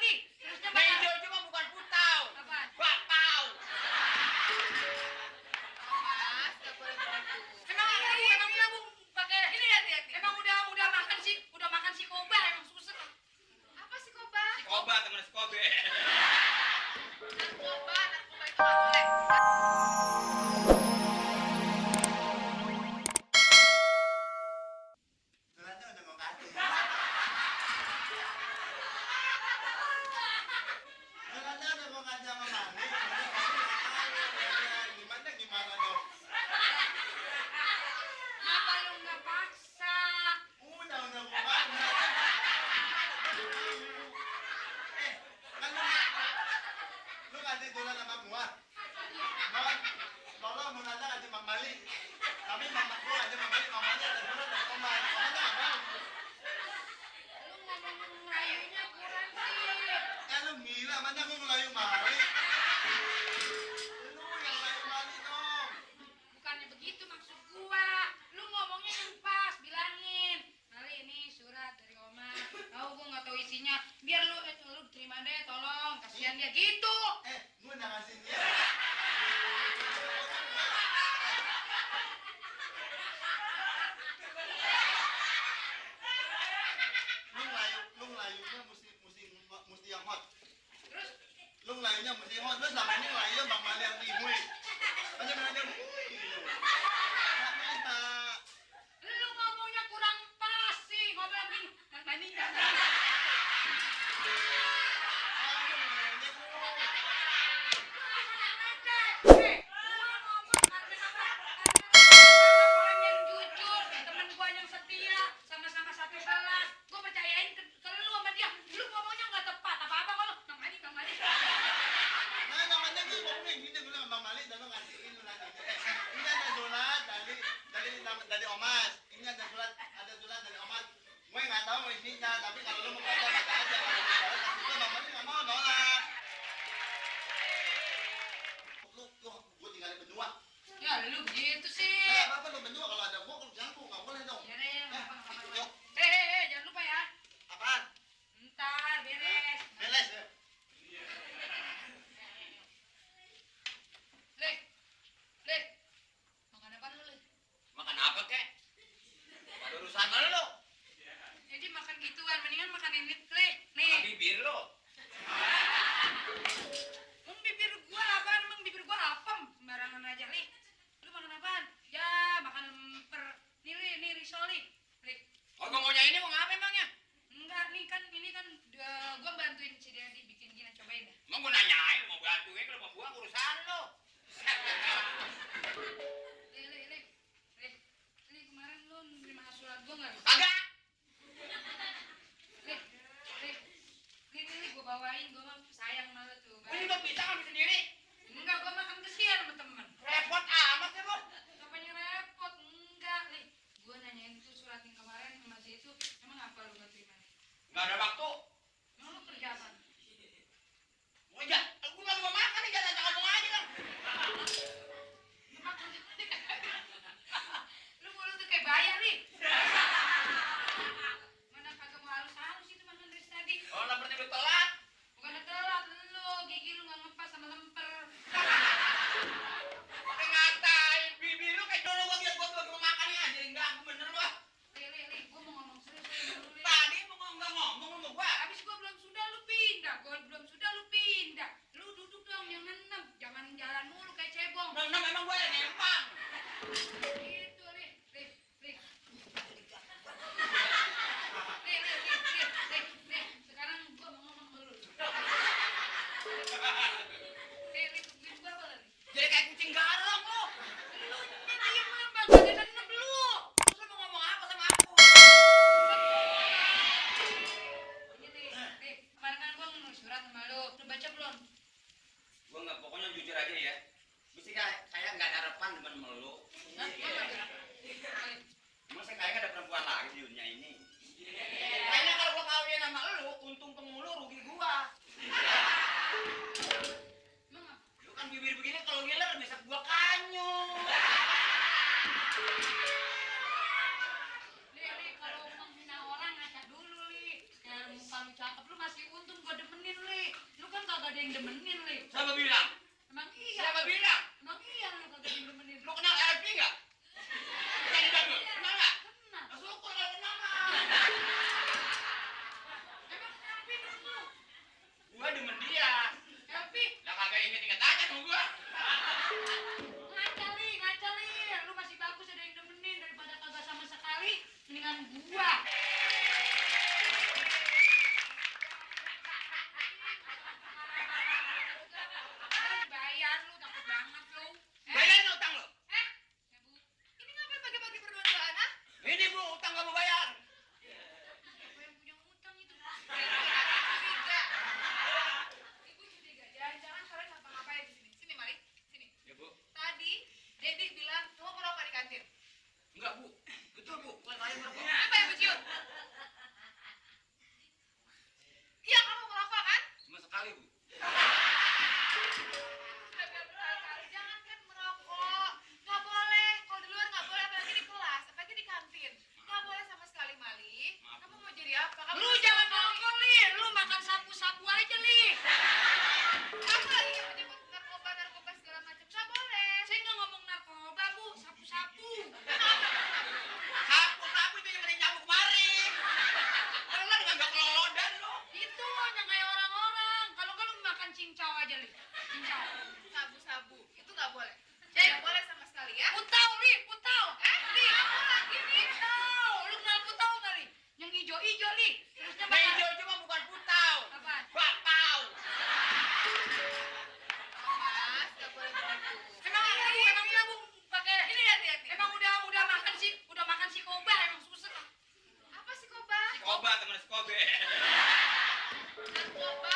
Li. Terusnya apa? Mejo cuma bukan putau. Apa? Bapau. Mas, gak boleh begitu. Emang iya Bu pakai ini lihat. Emang udah makan sih, kobar emang susah. Apa sih koba? Koba teman Skobe. Narkoba itu gak boleh. Suratnya udah mau kasih. Suratnya udah mau kasih sama Mami. Gimana dong? Kenapa lu nggak paksa? Udah mau banget. Kan lu kasih surat sama gua. Tolong mau nanya kasih Mang Mali. Tapi mama gua aja Mang Mali, mamanya ada surat dari Oma. Oma nggak mau. Lu ngomong Melayunya kurang sih. Lu gila, mana gua ngelayu Mali. Lu yang ngelayu Mali dong. Bukannya begitu maksud gua. Lu ngomongnya yang pas, bilangin. Mali ini surat dari Oma. Tahu gua nggak tahu isinya. Biar lu terima deh, tolong. Kasihan dia gitu. Gua udah ngasih dia. Lu ngelayunya mesti yang hot. Terus Lu ngelayunya mesti hot. Lu selama ini ngelayu Bang Mali yang imui. Aja bilang aja, nggak minta. lu ngomongnya kurang pas sih. Ngomong begini. Mani orang yang jujur, temen gua yang setia, sama-sama satu kelas. Gua percayain ke lu sama dia. Lu ngomongnya nggak tepat. Apa-apa ngomong. Bang Mali. Nah, namanya gue ngomongnya gini, gue bilang Bang Mali, dan lu ngasihin lu nanti. Ini ada surat dari Omas. Ini ada surat dari Omas. Gue nggak tahu isinya, tapi kalau lu mau baca aja. Kalau lu baca kasih gue, Bang Mali nggak mau nolak. Gue tinggalin berdua. Ya lu gitu sih. Nah, apa lu berdua kalau ada gue, jangan gue nggak boleh dong. Ya deh, apa. Yuk, Jangan lupa ya. apaan? Ntar beres. Beres ya. Le. Makan apa lu, Le? Makan apa kek? Ada urusan lu. Jadi makan gituan, mendingan makan ini, Le. Nih. Makan bibir lu. Emang bibir gua apem. Sembarangan aja, Le. Lu makan apaan? Ya, makan lemper. Nih, risoli. Le. Oh, gua maunya ini mau ngapa emangnya? Enggak, ini kan gua bantuin si Dedi bikin gini, cobain ya. Emang gua nanyain mau bantuin kalau mau buang urusan lu. Le. Ini kemarin lu nerima surat gua enggak? Kagak. Ini gua bawain, gua mah sayang sama lu tuh. Gua juga bisa ngambil sendiri. Enggak, gua makan kesian sama temen. Repot amat ya lu. Apanya repot? Enggak, Li. Gua nanyain tuh surat yang kemarin sama si itu, emang apa lu gak terima? Nggak ada waktu. Emang lu kerja apa? Mau aja. Gua nggak mau makan nih, jangan ngomong aja dong. Lu mulut tuh kayak bayar, Li. Mana kagak mau halus-halus itu makan dari tadi. Oh, lempernya udah telat. Bukan telat lu, gigi lu gak ngepas sama lemper. Pakai ngatain bibir lu kayak dulu gua lihat gua mau makan nih aja enggak bener lu. Li, gua mau ngomong serius dulu, Li. Tadi mau nggak ngomong lu sama gua. Habis gua belum sudah lu pindah. Lu duduk dong, jangan nenem. Jangan jalan mulu kayak cebong. Memang gua yang nempang. Gitu, Li. Sekarang gua mau ngomong sama lu. Li, gua apa lagi? Jadi kayak kucing garong lu. Lu diem apa? Gua ada nenem lu. Terus lu mau ngomong apa sama aku? Ini, Li. Kemarin kan gua nulis surat sama lu. Lu baca belum? Gua nggak, pokoknya jujur aja ya. Mesti kayak nggak ada harapan demen sama lu. Hah? Emang saya kayaknya ada perempuan lagi di dunia ini. Kayaknya kalau gua kawin sama lu, untung pemulu rugi gua. Emang apa? Lu kan bibir begini kalau ngiler bisa gua kanyung. Li, kalau menghina orang ngaca dulu, Li. Kayak muka lu cakep, lu masih untung gua demenin yang demenin, Li. Siapa bilang? Emang iya. Siapa bilang? Emang iya lu kagak yang demenin. Lu kenal Elvi nggak? Kenal nggak? Kenal nggak? Kenal. Nah, syukur kalau kenal mah. Emang Elvi demen lu? Gua demen dia. Elvi, Lah kagak inget-inget aja sama gua. ngaca Li. Lu masih bagus ada yang demenin daripada kagak sama sekali. Mendingan gua. Bayar lu takut banget lu. Bayarin utang lu. Ya, Bu. Ini ngapain pagi-pagi berdua-duaan, ah? Ini Bu, utang gak mau bayar. Siapa yang punya utang itu? Curiga. Ibu curiga. Jangan-jangan kalian ngapa-ngapain di sini. Sini, Mali. Sini. Ya Bu. Tadi Dedi bilang kamu merokok di kantin. Enggak Bu. Betul Bu, bukan saya merokok. Apa yang cium? Iya, kamu merokok kan? Cuma sekali Bu. Sudah bilang berkali-kali, jangan kan merokok. Nggak boleh. Kalau di luar nggak boleh, apalagi di kelas, apalagi di kantin. Nggak boleh sama sekali, Mali. Kamu mau jadi apa? Kamu Lu mau jangan jadi apa, Mali? nongol, Li. Lu makan sapu-sapu aja, Li. Kamu lagi yang menyebut narkoba segala macam. Nggak boleh. Saya nggak ngomong narkoba, Bu. Sapu-sapu. Sapu-sapu itu yang dari nyamuk kemarin. Kalau lu nggak kelolodan lu. Itu yang kayak orang-orang. Kalau lu makan cincau aja, Li. Cincau. Sabu-sabu. Itu nggak boleh. Cek. Nggak boleh sama sekali, ya. Putau, Li. Putau. Li, kamu lagi nih. Putau. Lu kenal putau nggak, Li? Yang hijau-hijau, Li. Terusnya Nah, hijau cuma bukan putau. Apaan? Bakpao. Mas, nggak boleh begitu. Emang iya, Bu. Pakai Ini lihat nih. emang udah makan si kobar emang susah. Apa sih, Koba? Koba teman Skobe. Narkoba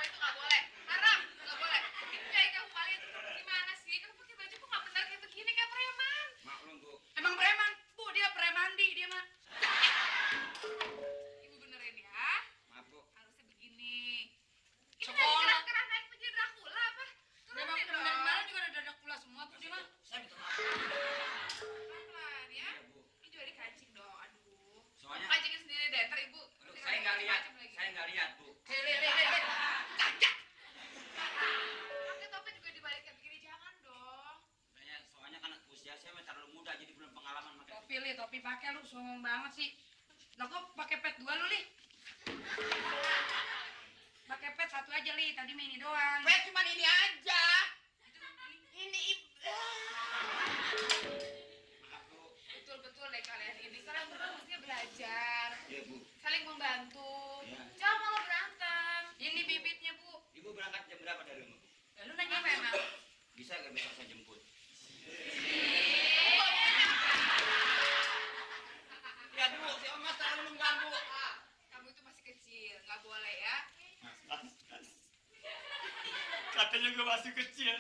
itu nggak boleh. Haram, nggak boleh. Ini kayak kamu Mali itu gimana sih? Kamu pakai baju kok nggak benar kayak begini, kayak preman. Maklum Bu. Emang preman, Bu. Dia premandi dia mah. Ibu benerin ya. Maaf Bu. Harusnya begini. Ini Sekolah. lagi kerah-kerah naik menjadi Dracula apa? Memang Turunin dong. kemarin juga ada dadak pula semua, Bu. Dia mah. Saya minta maaf. Pelan-pelan ya. Iya Bu. Ini juga dikancing dong. Aduh. Soalnya Kancingin sendiri deh, ntar ibu. aduh, saya nggak lihat. Saya nggak lihat Bu. Le. Pakai topeng juga dibalik kayak begini, jangan dong. Soalnya kan usia saya masih terlalu muda jadi belum pengalaman makanya. Topi, Li. Topi pakai lu sombong banget sih. Lah kok pakai pet 2 lu, Li? Pakai pet 1 aja, Li. Tadi mah ini doang. Pet cuma ini aja. Ini Maaf Bu. betul-betul deh kalian ini. Kalian berdua mestinya belajar, Iya Bu. saling membantu. Iya. Jangan malah berantem. Ini bibitnya, Bu. Ibu berangkat jam berapa dari rumah? Ya, lu nanya Apa emang? Bisa nggak besok saya jemput? Ya Bu, si Omas terlalu mengganggu. Kamu itu masih kecil, nggak boleh ya. Mas. Katanya gue masih kecil.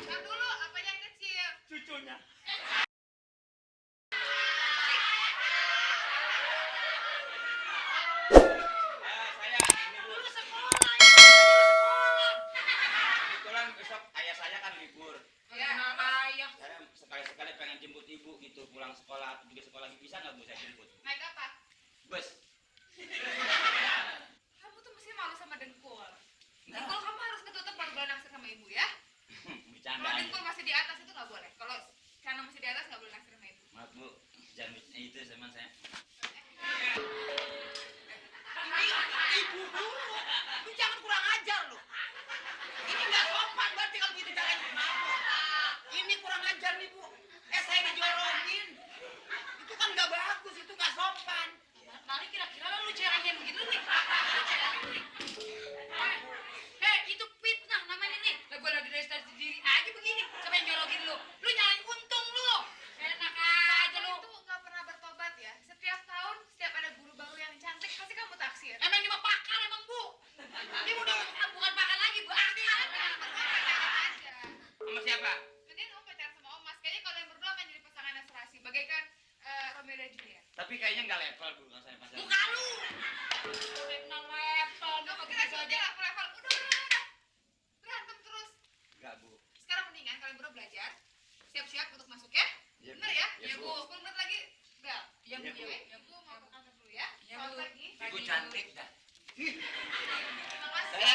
Ntar dulu, apanya yang kecil? Cucunya. Saya ini Bu. Lu sekolah, ya. Lu sekolah. Kebetulan besok ayah saya kan libur. Ya. Kenal ayah. Saya sekali-sekali pengen jemput ibu gitu pulang sekolah atau juga sekolah lagi bisa nggak Bu saya jemput? Naik apa? Bus. Kamu tuh mesti malu sama dengkul. Dengkul kamu harus ketutup baru boleh naksir sama ibu ya. Bercanda Kalau aja. dengkul masih di atas itu nggak boleh. Kalau karena masih di atas nggak boleh naksir sama ibu. Maaf Bu, jangan itu sama saya. Ibu dulu, lu jangan kurang ajar lu. Ini nggak sopan berarti kalau gitu caranya. Maaf Bu, ini kurang ajar nih Bu. Saya dijorokin. Itu kan nggak bagus, itu nggak sopan. Tadi kira-kira lu cerengin begitu nih. Itu fitnah namanya nih. Lah gua lagi dari diri aja begini. Siapa yang jorokin lu? Lu nyalain untung lu. Enak aja lu. Itu nggak pernah bertobat ya. Setiap tahun, setiap ada guru baru yang cantik, pasti kamu taksir. Emang dia mah pakar emang, Bu. Dia udah bukan pakar lagi, Bu. Akar. Pacaran aja. Sama siapa? Mending kamu pacaran sama Omas. Kayaknya kalian berdua akan jadi pasangan yang serasi. Bagaikan Romeo dan Juliet. Tapi kayaknya nggak level Bu kalau saya pacaran. Muka lu. Udah kenal level. Lu Kamu kok kira gitu sih aja. nggak level? Udah. Berantem terus. Nggak Bu. Sekarang mendingan kalian berdua belajar. Siap-siap untuk masuk ya. Iya, Bu. Bener ya? Iya, Bu. 10 menit lagi. Bel. Iya, Bu. Iya, Bu. Iya, Oke, Bu mau ke kantor dulu ya. Iya, Selamat Bu. pagi. Ibu cantik dah. Terima kasih. Saya